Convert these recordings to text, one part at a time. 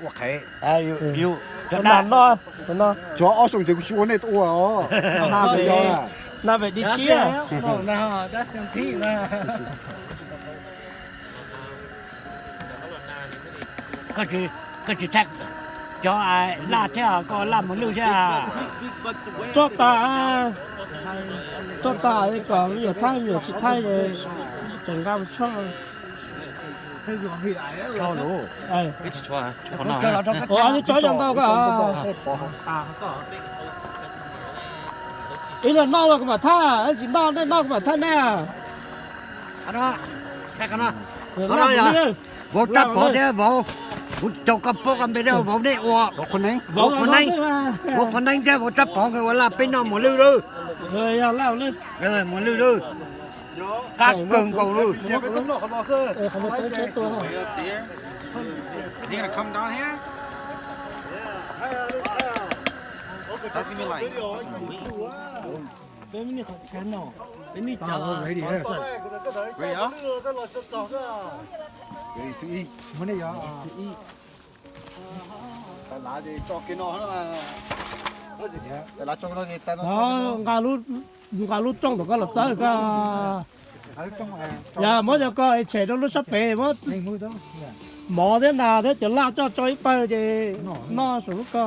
Ua qhev. Cov no, cov no. Cov ob xyoo ces kuv tsis ua nej ua os. Na pem, na pem di tsiab. Koj tsis thaij cov laj thiab, koj laj mos lwj thiab. Tso tas, tso tas kom me nyuam thaij, me nyuam tsis thaij, tseem nqa mus tshoj. Ua tso zoo ntau ko. Ib los noj los kuv mam thaij, tsis noj nej noj kuv mam thaij nej. Vauv Tsab Pov thiab vauv, kuv caum koj paub koj npe thiab vauv nej ua, vauv Qhua Neeb, vauv Qhua Neeb thiab vauv Tsab Pov nkawd ua laj peb noj mos lwj lawm. Mos lwj lawm. Qab kawg nkaus lawm. Nqa lub rooj tom koj los txawb ko. Yog muab cov ko tshem rau lub sab pem, muab mov thiab nas thiab cov laj coj tso ib pawg ces noj saum lub ko.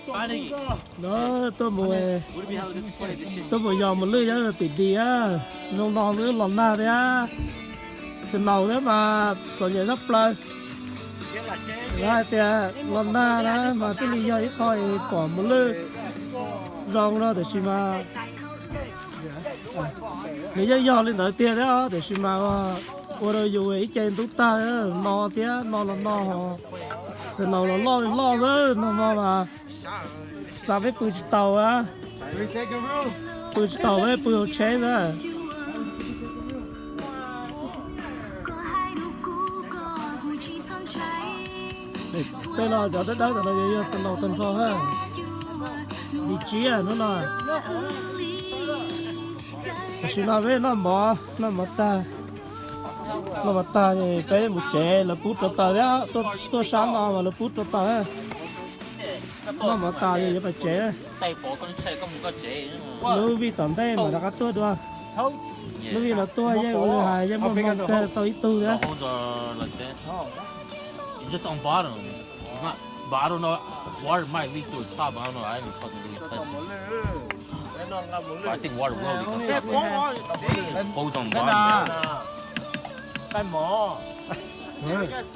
Tuaj mus, tuaj mus yos mos lwj nyob tim di, zoo no wb los nag thiab, snow thiab mas txom nyem tshaj plaws. Hais tias los nag na mas thiaj li yog ib qho pom mos lwj zoo no tiam sis mas nws yeej yog li ntawd tiag thiab tiam sis mas ua rau yus ib ce ntub tag, no thiab no los no, snow los loj li loj xwb no no mas xa peb pw tsis tau, pw tsis tau peb pw hauv tsheb xwb. Tej no cov dawb dawb tam no yog snow tag nrho, di tsiab hnub no. Tam sim no peb noj mov, noj mov tag, noj mov tag peb mus tsev, lawv pub rau taws thiab, tuaj sab no mas lawv pub rau taws. Noj mov tas yuav pais tsev. Lub vij tom ntej mam rov qab tuaj dua. Lub vij no tuaj yeej ua li hais yeej muaj hmoo kawg tau ib tug thiab.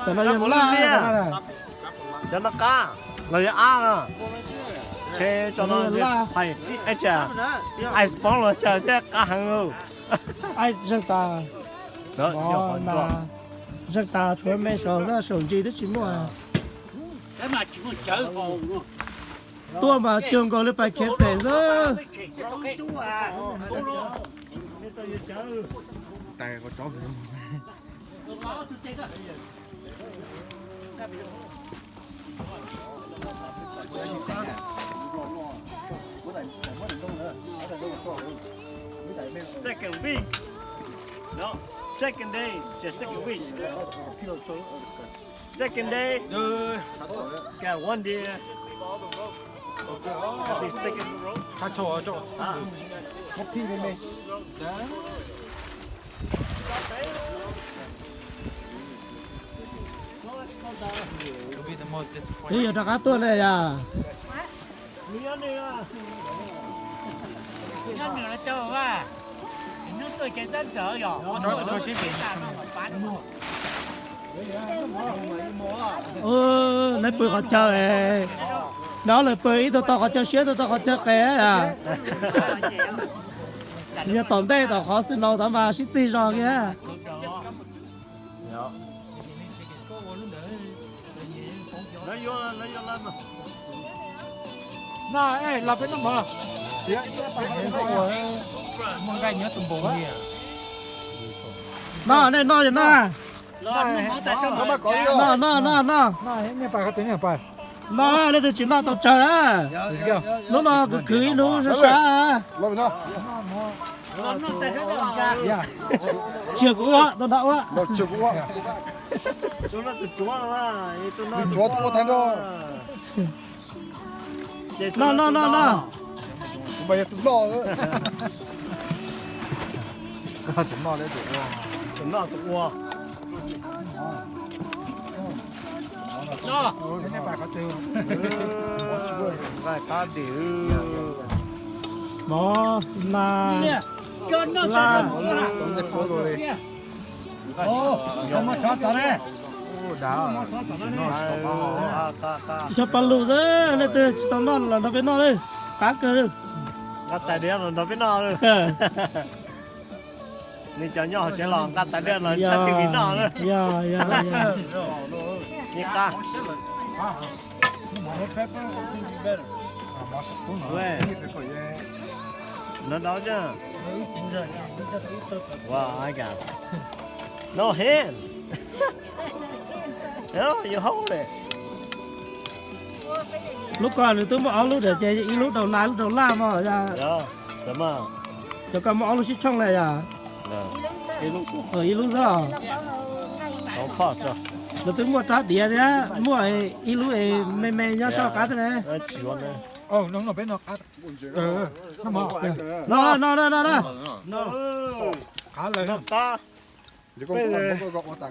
Tam no yog laj. Cov no qab los yog ab, tsheb tso no laj. Ice poob los xyaw thiab qab heev. Zeeg tas, zeeg tas tshuav me saum, saum ntsis twb tsis muaj. Tuaj mas cuag nkaus li pais khiav pem xwb. Second week. No, second day, just second week. Second day. Got one day. Happy second. Twb yuav rov qab tuaj ne yom. Neb pw qhov chaw, neb lawv pw ib tug tau qhov chaw siab, ib tug tau qhov chaw qes. Yog tom ntej tom qhov snow tod mas sib txig zog kiag. No, nej noj yog no. No, no, no, no. No leej twg tsis noj tau tsawg na. Hnub no kuv khwv ib hnub sab sab. Tsis yog kuv ua, tau nrog ua. Noj noj noj noj. Mov, nas, laj. Tsis tshua paj lug xwb, leej twg tsis tau noj los nrog peb noj lawm. Qab kawg. Nqa tais diav los nrog peb noj lawm. Nws cov nyob hauv tsev los nqa tais diav los tshaj tib mis noj lawm. Yog, yog, yog. Nyiam qab. Lov dau, no hands. Lub ko nws twb muaj ob lub lawm ces ib lub rau nas ib lub rau laj mog. Cov ko muaj ob lub sib tshooj li yog? Ib lub xwb. Lawv twb muaj rab diav thiab, muaj ib lub es me me nyob sab qab thiab ne. No no no no.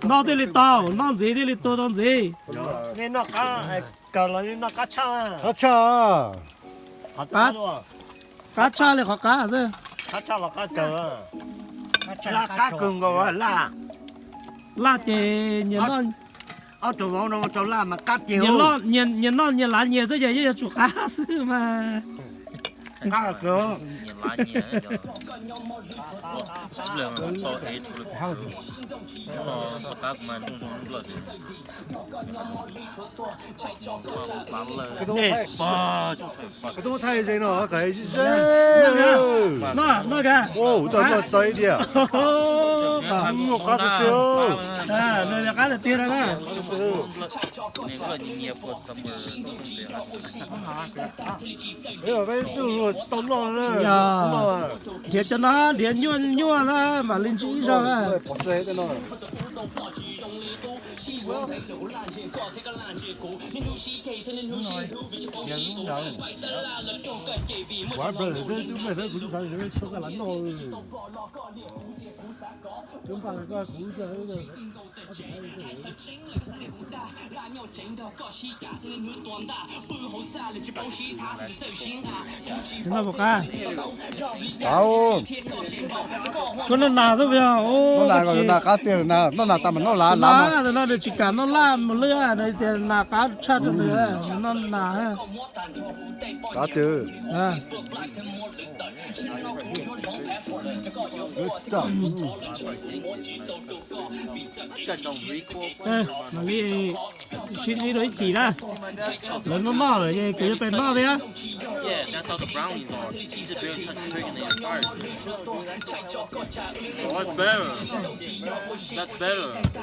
Noj thiaj li tau, noj ntxiv thiaj li tua tau ntxiv. Nej noj qab kawg los nej noj qab tshaj? Qab tshaj. Qab tshaj li qhov qab xwb. Qab tshaj los qab kawg? Laj qab kawg nkaus laj. Laj ces nyias noj. Ob tug vauv no tau laj mas qab tiag. Nyias noj nyias lav nyias xwb ces yeej yuav tsum qab xwb mas. Qab kawg. Noj, noj ka. Noj txog ib diam. Noj qab tiag tiag. Qab tiag tiag na. Nrhiav cov no, nrhiav nyuaj nyuaj na mam li ntsib ib zaug na. Koj noj nas xwb puas yog? Noj nas, noj nas tas mas noj lav lav mas. Nws tsis kam noj laj mus lwj, nws tias nas qab tshaj rau nws, noj nas. Qab twg? Mam li sib ntsib rau ib chim na. Lawv noj noj lawm ces kuv yuav pem noj thiab.